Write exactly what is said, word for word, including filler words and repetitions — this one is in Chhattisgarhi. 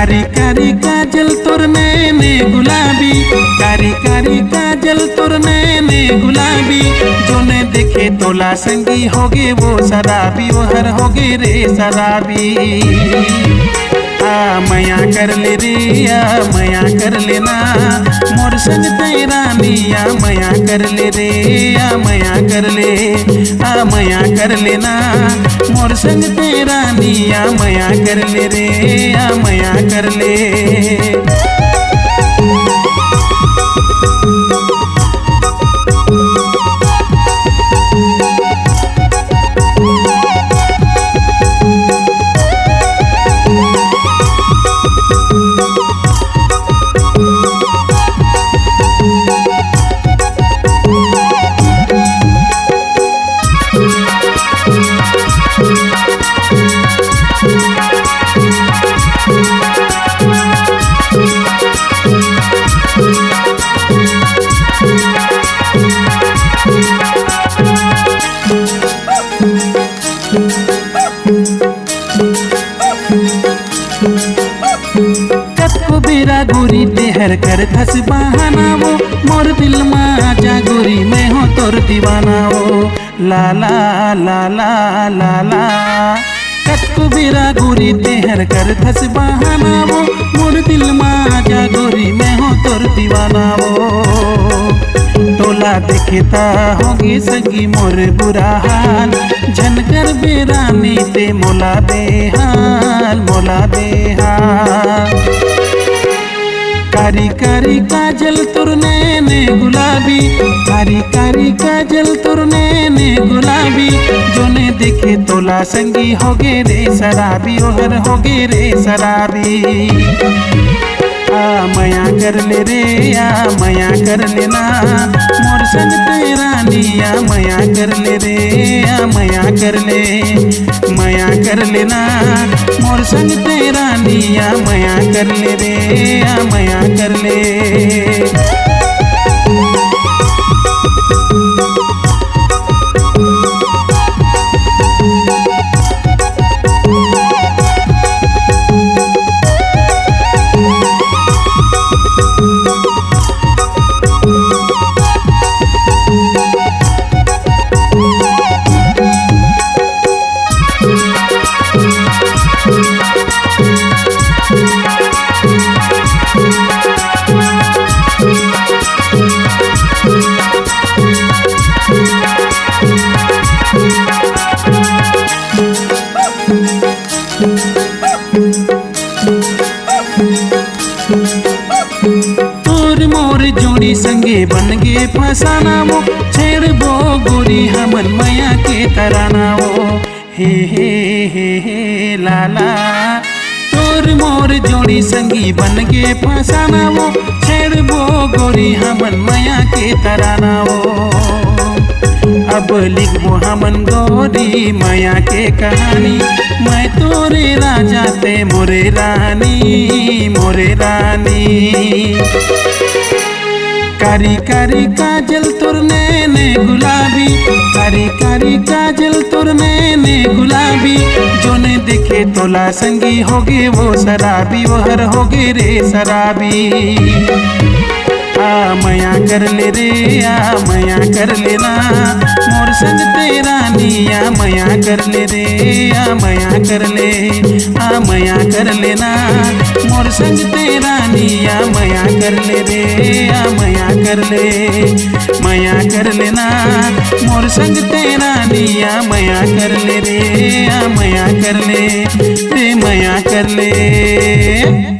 कारी कारी काजल तोर नैने गुलाबी, कारी कारी काजल तोर नैने गुलाबी, जोने देखे तोला संगी होगे वो शराबी, वो हर होगे रे शराबी। आ मया कर ले रे, आ मया कर लेना, मोर संग तैं रानी, आ मया कर ले रे, आ मया कर ले, आ मया कर लेना, मोर संग तैं रानी, आ मया कर ले रे, आ मया कर ले। कतको बेरा गोरी तेहर करथस बहाना वो, मोर दिल मा आजा गोरी, मैं हों तोर दीवाना वो। ला ला ला ला ला ला। कतको बेरा गोरी तेहर करथस बहाना वो, मोर दिल मा आजा गोरी, मैं हों तोर दीवाना वो। तोला देखे ता होगे संगी मोर बुरा हाल, झन करबे रानी तैं मोला बेहाल, मोला बेहाल। कारी कारी काजल तोर नैने गुलाबी, कारी कारी काजल तोर नैने गुलाबी, जोने देखे तोला संगी होगे रे शराबी, ओ हर होगे रे शराबी। आ मया कर ले रे, आ मया कर लेना, मोर संग तैं रानी, आ मया कर ले रे, आ मया कर ले, मया कर लेना, मोर संग तैं रानी, आ मया कर ले रे, आ मया कर ले। तोर मोर जोड़ी संगे बन गे फसाना वो, छेड़बो गोरी हमन मया के तराना वो। हे हे हे हे लाला, तोर मोर जोड़ी संगी बन गे फसाना वो, छेड़बो गोरी हमन मया के तराना वो। अब लिखबो हमन गोरी मया के कहानी, मैं तोरे राजा तैं मोरे रानी, मोरे रानी। कारी कारी काजल तोर नैने गुलाबी, कारी कारी काजल तोर नैने गुलाबी, जोने देखे तोला संगी होगे वो शराबी, वो हर होगे रे शराबी। आ मया कर ले रे, आ मया कर लेना, मोर संग तैं रानी, आ मया कर ले रे, आ मया कर ले, आ मया कर लेना, मोर संग तैं रानी, आ मया कर ले रे, आ मया कर ले, मया कर लेना, मोर संग तैं रानी, आ मया कर ले रे, आ मया कर ले, रे मया कर ले।